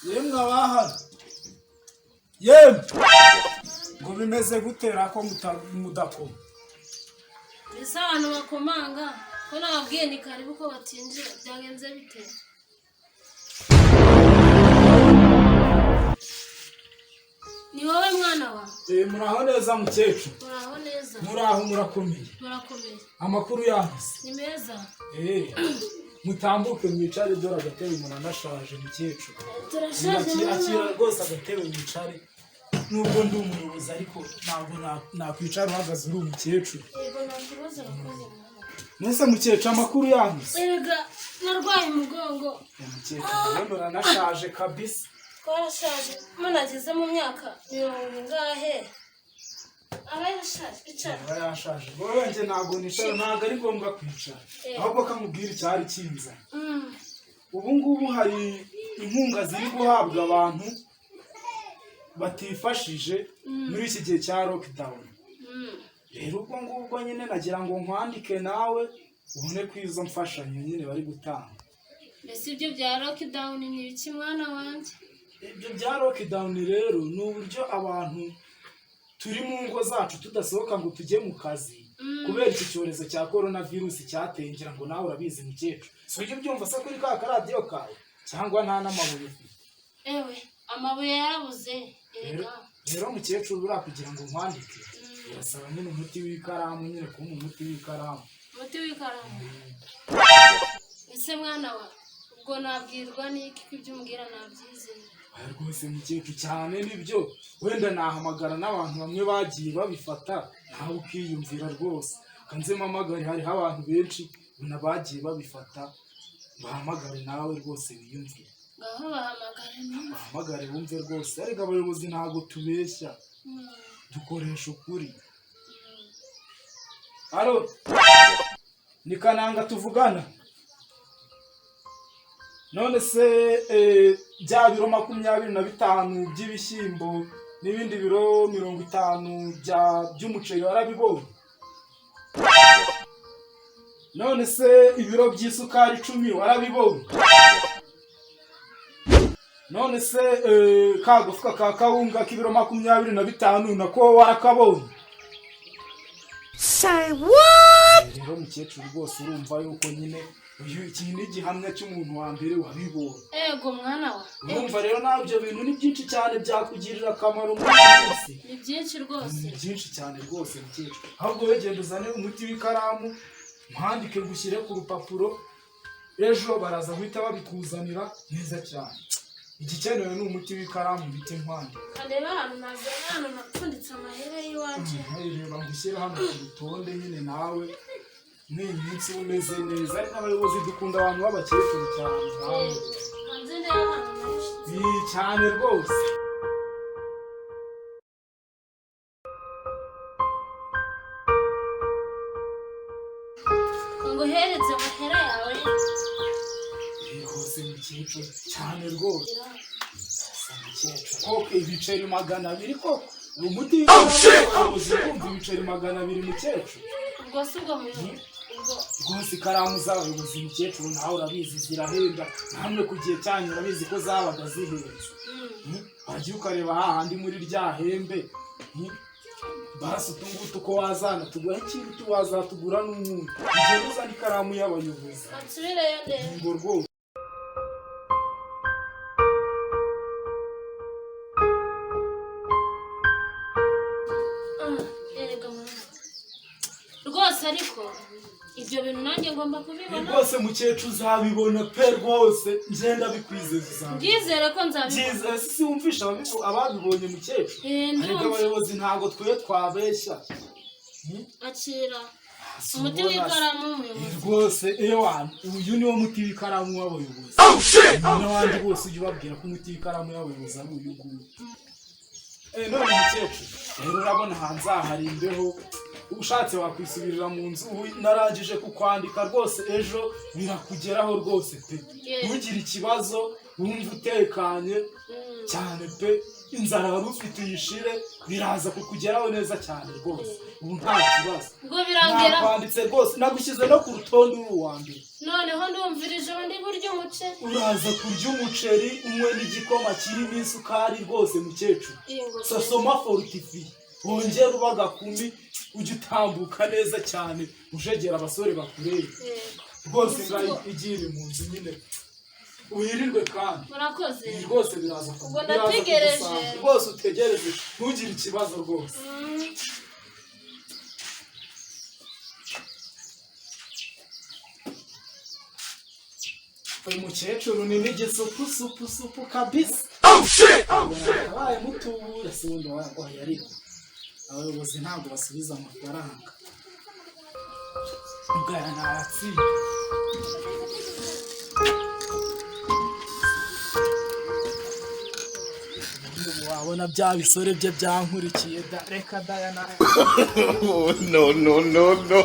Yemwe abahano, yemwe, ngo bimeze gutera ko mudakoma? Mbese abantu bakomanga ko nababwiye ni karibu, ko batinjira, byagenze bite? Ni wowe mwana wa? Muraho neza, mukecuru? Muraho neza. Muraho, murakomeye? Murakomeye. Amakuru yanyu se? Ni meza. Mutambuke mwicare, dore agatebe, muranashaje mukecuru. Turashaje. Akira Mwana. rwose agatebe wicare, nubwo ndi umuyobozi ariko ntabwo nakwicara uhagaze uri umukecuru. Yego, nta kibazo, urakoze mwana. Mbese mukecuru, amakuru yanyu se? Erega narwaye umugongo. Mukecuru, ndabona uranashaje kabisa. Twarashaje, umuntu ageze mu myaka mirongo ingahe aba yarashaje. Icara. Aba yashaje. Wowe njye ntabwo nicara, ntabwo ari ngombwa kwicara. Ahubwo kamubwira icyari kinzanye. Ubu ngubu hari inkunga ziri guhabwa abantu batifashije muri iki gihe cya lockdown. Rero ubwo ngubwo nyine nagira ngo nkwandike nawe ubone ko izo mfashanyo nyine bari gutanga. Mbese ibyo bya lockdown ni ibiki, mwana wanjye? Ibyo bya lockdown rero ni uburyo abantu turi mu ngo zacu tudasohoka ngo tujye mu kazi kubera iki cyorezo cya corona virus cyateye. Ngira ngo nawe urabizi mukecuru, si ujya ubyumva se kuri ka karadiyo kawe, cyangwa nta n'amabuye ufite? Ewe, amabuye yarabuze erega. Rero mukecuru, buriya kugira ngo nkwandike birasaba nyine umuti w'ikaramu, nyine kumpa umuti w'ikaramu. Umuti w'ikaramu? Ese mwana wa, ubwo nabwirwa n'iki ko ibyo umbwira nabyizeye? Oya rwose mukecuru, cyane nibyo. Wenda nahamagara n'abantu bamwe bagiye babifata, nawe ukiyumvira rwose. Kanze mpamagare, hariho abantu benshi ubona bagiye babifata, bahamagare nawe rwose wiyumvire. Ngaho bahamagare numve. Bahamagare wumve rwose. Ariko abayobozi ntabwo tubeshya, dukoresha ukuri. Alo, ni Kananga tuvugana. None se bya biro 25 by'ibishyimbo n'ibindi biro 50 by'umuceri warabibonye? None se ibiro by'isukari 10 warabibonye? None se ka gafuka ka kawunga k'ibiro 25 nako warakabonye? Say what? Rero mukecuru, rwose urumva yuko nyine uyu iki ni igihamya cy'umuntu wa mbere wabibonye. Ego mwana wa. Urumva rero nawe ibyo bintu ni byinshi cyane, byakugirira akamaro muri iyi minsi. Ni byinshi rwose. Ni byinshi cyane rwose mukecuru. Ahubwo wowe genda uzane umuti w'ikaramu nkwandike, ngushyire ku rupapuro, ejo baraza guhita babikuzanira neza cyane. Igikenewe ni umuti w'ikaramu bite nkwandike. Kandeba ahantu nazanye, ahantu napfunditse amahera y'iwacu. Reba ngushyire hano ku rutonde nyine, nawe n'iyi minsi uba umeze neza. Ariko abayobozi dukunda abantu b'abakecuru cyane nkawe. Hanze ndeba ahantu nabishyize. Ni cyane rwose. Nguhereze amahera yawe. Rwose mukecuru, cyane rwose. Asa mukecuru koko, ibiceri 200 koko, umuti w'ikaramu, kumva ibiceri 200 mukecuru. Ubwo si ubwo muyobozi ubwo. Rwose ikaramu z'abayobozi mukecuru, nawe urabizi zirahenda, namwe ku gihe cyanyu urabizi ko zabaga zihenze. Wajya ukareba hahandi muri rya hembe, basi utu ngutu ko wazana tugura ikintu, wazatugura n'umuntu ugenda uzana ikaramu y'abayobozi. Nsubireyo ndebe. Ngo rwose. Erega mwana, rwose ariko ibyo bintu nanjye ngomba kubibona. Rwose mukecuru, uzabibona pe, rwose ngenda bikwizeza, uzabibona. Byizere ko nzabibona. Byiza si wumvisha ababibonye mukecuru? Eh, Ariko ndumva. abayobozi ntabwo twe twabeshya. Akira Si umuti ubona se? w'ikaramu w'umuyobozi. Rwose ewa, uyu niwo muti w'ikaramu w'abayobozi. N'abandi bose ujye ubabwira ko umuti w'ikaramu y'abayobozi ari uyu nguyu. None mukecuru rero, urabona hanze aha hari imbeho, ushatse wakwisubirira mu nzu. Ubu narangije kukwandika rwose, ejo birakugeraho rwose pe. Yeah. Ntugire ikibazo, wumve utekanye cyane pe. Inzara wari ufite uyishire, biraza kukugeraho neza cyane rwose. Ubu nta kibazo. Ubwo birangeraho. Nakwanditse rwose, nagushyize no ku rutonde, uri uwa mbere. Noneho ndumvira ijoro ndi burya umuceri. Uraza kurya umuceri, unywe n'igikoma kirimo isukari rwose, mukecuru. Iyi ngofero. Sosoma fortifié, wongere uba agakumi, ujye utambuka neza cyane, ujegera abasore bakureba. Yego. Rwose ngaho igiye mu nzu nyine, wirirwe kandi. Murakoze. Ibi rwose biraza Ubwo biraza ndategereje. kugusanga. Rwose utegereze, ntugire ikibazo rwose. Uyu mukecuru ni n'igisupu supu supu kabisa. Abaye mutubura si wundi oya, ariko abayobozi ntabwo basubiza amafaranga. Ubwo aya ni abatsinda. Ubu wabona bya bisore bye byankurikiye da, reka daya na. Oh, no, no, no, no.